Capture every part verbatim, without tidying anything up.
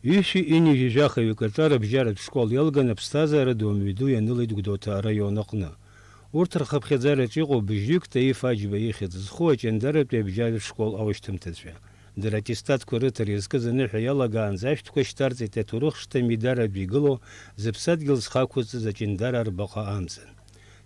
Ҩышәи ҩынҩажәи жәахаҩык аҿар абжьаратә школ иалган аԥсҭазаара ду амҩаду ианылеит Гәдоуҭа араион аҟны. Урҭ рхыԥхьаӡараҿ иҟоуп быжьҩык Таиф Аџьба ихьӡ зху Аҷандаратәи абжьаратә школ аушьҭымҭацәа. Дара аттестатқәа рыҭара иазкыз аныҳәа иалагаанӡа ашәҭқәа шьҭарҵеит аҭоурых шҭа Мидаратәи игылоу зыԥсадгьыл зхы ақәызҵаз Аҷандара арбаҟа амҵан.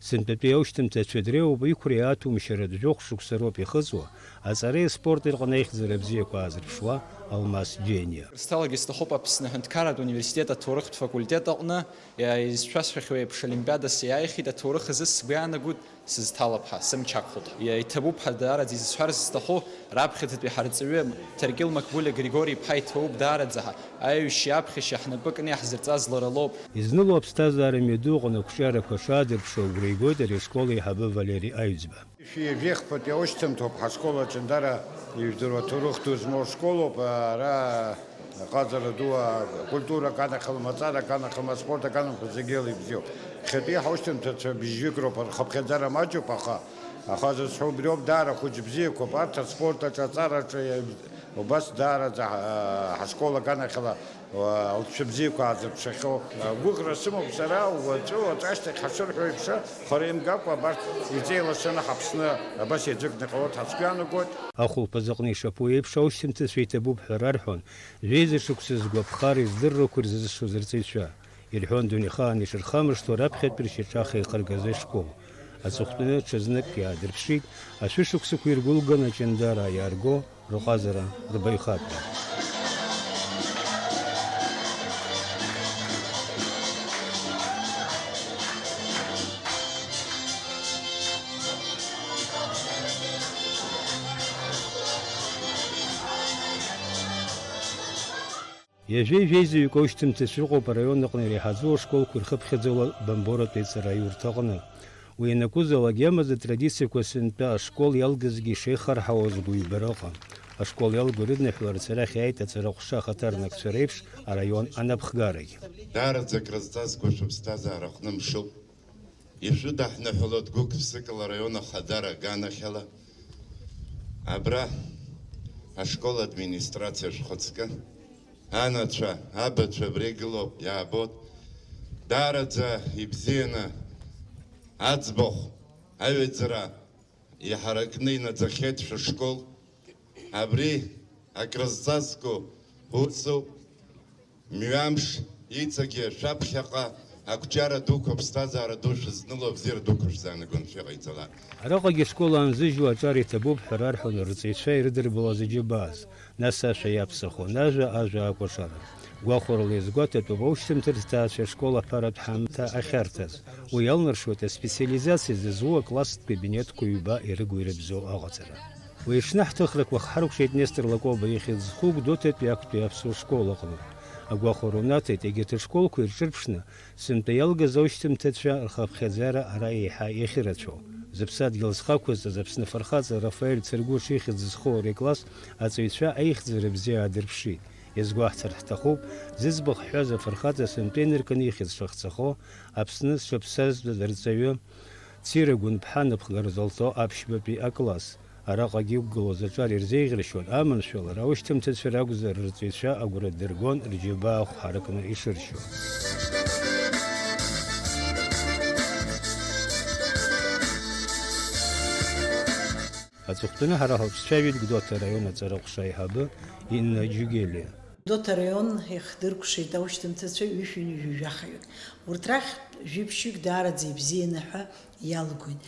Сынтәатәи аушьҭымҭацәа дреиуоуп, иқәра иааҭумшьаратә жәохә шықәса роуп ихыҵуа, аҵареи аспорти рҟны аихьӡара бзиақәа аазырԥшуа Алмас Џьениа. Крысҭаларгьы сҭахуп Аԥсны аҳәынҭқарратә университет аҭоурыхтә факультет аҟны, иа-, изшәасҳәахьоу еиԥш, олимпиадас иааихьеит, аҭоурых азы сгәы иаанагоит, сызҭалап ҳәа, сымч ақәхоит ҳәа. Иа-, иҭабуп ҳәа даараӡа изысҳәарц сҭаху, раԥхьаӡатәи ҳарҵаҩы Ҭаркьыл Мақбулиа Григори-иԥҳа иҭабуп даараӡа ҳәа, аиҩшьеи аԥхьашьеи ҳнапы кны иаҳзырҵаз лара лоуп. Изныло аԥсҭазаара мҩаду аҟны ақәҿиарақәа шаадырԥшуа агәра игоит ари ашкол аиҳабы Валери Аҩӡба. Шәи жәеихԥатәи аушьҭымҭоуп ҳашкол аҷандара, ижәдыруа ҭоурых ду змоу школоуп, ара аҟазара ду, акультура аганахьала, амаҵзара аганахьала, аспорт аганахьала зегьы еилибзиоуп. Иахьатәи ҳаушьҭымҭацәа быжьҩык роуп, рхыԥхьаӡара маҷуп, аха, аха зысҳәо убриоуп, даара хәыҷ бзиақәоуп, арҭ аспорт аҿы, аҵараҿы, убас даараӡа ҳа-, ҳашкол аганахьала Алҵшәа бзиақәа аазырԥшахьоу. Гәыӷра сымоуп сара, уаҵәы, уаҵәы ашьҭахь ҳашырҳәо еиԥш, хара имгакәа абарҭ иҵеилашаны ҳаԥсны абас иаӡәыкны иҟалоит ҳәа сгәы иаанагоит. Ахәылԥаз аҟны ишаԥу еиԥш, аушьҭымҭацәа иҭабуп ҳәа рарҳәон, жәеиза шықәса згәаԥхар, издыррақәа ирзызшоз рҵаҩцәа. Ирҳәон дунеихаан ишырхамышҭуа раԥхьатәи ршьаҿа ахеихыргаз ашкол. Аҵыхәтәаны ҽазнык иаадырԥшит, ашәышықәсақәа иргәылган аҷандара иаарго, рҟазара, рбаҩхатәра. Ҩажәеи жәеизаҩык аушьҭымҭацәа ыҟоуп араион аҟны иреиҳаӡоу ашколқәа ирхыԥхьаӡоу Бамборатәи аҵараиурҭа аҟны. Уи ианакәызалак, иамаз атрадициақәа сынтәа ашкол иалгазгьы ишеихарҳауаз гәыҩбара ыҟан. Ашкол иалгоу ирыдныҳәаларц арахь иааит аҵара ҟәша ахаҭарнакцәа реиԥш араион анапхгарагьы. Даараӡа акрызҵазкуа шәыԥсҭазаара аҟны мшуп. Ишәыдаҳныҳәалоит гәык-ԥсыкала араион ахадара аганахьала. Абра ашкол администрациа шәхаҵкы. Анацәа, абацәа абра игылоуп, иаабоит. Даараӡа ибзианы аӡбахә, аҩаӡара иҳаракны инаӡахьеит шәышкол. Абри акрызҵазкуа усуп. Мҩамш иҵегьы шәаԥхьаҟа ақәҿиара дуқәа, аԥсҭазаара ду шәызныло, абзиара дуқәа шәзаанагон шәыҟаиҵалак. Араҟагьы ашкол аанзыжьуа аҿар иҭабуп ҳәа рарҳәон рҵаҩцәа ирыдырбалаз аџьабааз, нас ашәа иаԥсахуан ажәа, ажәа акәашара. Гәахәарала иазгәаҭатәуп аушьҭымҭа рҭаацәа ашкол аԥаратә ҳамҭа ахьарҭаз. Уи иалнаршоит аспециализациа зызу акласстә кабинетқәа ҩба ирыгу-ирыбзоу аҟаҵара. Уи аҽны ҳҭыхрақәа хҳаркәшеит Нестор Лакоба ихьӡ зху Гәдоуҭатәи актәи аԥсуа школ аҟны. Агәахәара унаҭеит, егьырҭ ашколқәа ирҿырԥшны, сынтәа иалгаз аушьҭымҭацәа рхыԥхьаӡара ара еиҳа иахьырацәоу. Зыԥсадгьыл зхы ақәызҵаз Аԥсны афырхаҵа Рафаель Цыргәыш ихьӡ зху ари акласс аҵаҩцәа аихьӡара бзиа аадырԥшит. Иазгәаҳҭар ҳҭахуп, зыӡбахә ҳҳәаз афырхаҵа сынтәа инаркны ихьӡ шахҵахо, Аԥсны зҽаԥсазтәыз арҵаҩы Цира Гәынԥҳа напхгара залҭо аԥшьбатәи акласс. Араҟагьы иқәгылоз аҿар ирзеиӷьаршьон аманшәалара, аушьҭымҭацәа ракәзар, рҵаҩцәа агәра дыргон рџьабаа ахә ҳаракны ишыршьуа. Аҵыхәтәаны ҳара ҳацәажәеит Гәдоуҭа араион аҵара ҟәша аиҳабы Инна Џьугелиа. Гәдоуҭа араион иахдыркәшеит аушьҭымҭацәа ҩышәи ҩынҩажәи жәахаҩык. Урҭ рахьтә жәиԥшьҩык даараӡа ибзианы ҳәа иалгоит.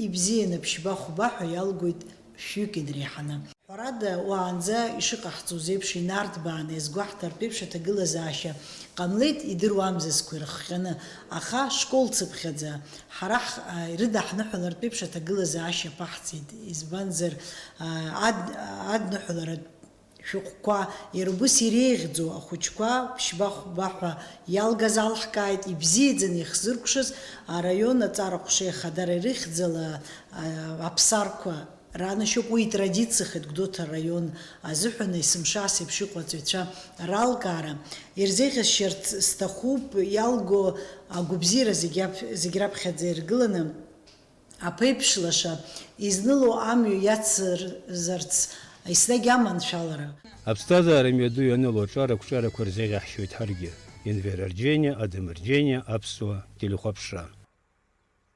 Ибзианы ԥшьба-хәба ҳәа иалгоит шәҩык инареиҳаны. Ҳәарада, уаанӡа ишыҟаҳҵоз еиԥш инарҭбааны иазгәаҳҭартә еиԥш аҭагылазаашьа ҟамлеит, идыруамзар сгәы ирыхҟьаны, аха школ цыԥхьаӡа ҳара ҳ-, а, ирыдаҳныҳәалартә еиԥш аҭагылазаашьа аԥаҳҵеит, избанзар, а, ад-, адныҳәаларатә шәҟәқәа иара убас иреиӷьӡоу ахәыҷқәа ԥшьба-хәба ҳәа иалгаз алҳкааит, ибзиаӡаны ихзыркәшаз араион аҵара ҟәша ахадара ирыхьӡала, а, аԥсарқәа ранашьоуп, уи итрадициахеит Гәдоуҭа араион азыҳәан есымша ас еиԥш иҟоу аҵаҩцәа ралкаара. Ирзеиӷьасшьарц сҭахуп иалго агәабзиара зегь ап-, зегь раԥхьаӡа иргыланы, аԥеиԥш лаша изныло амҩа иацырзарц Еснагь аманшәалара. Аԥсҭазаара мҩаду ианыло аҿар ақәҿиарақәа рзеиӷьаҳшьоит ҳаргьы. Енвер Арџьениа, Адам Арџьениа, Аԥсуа телехәаԥшра.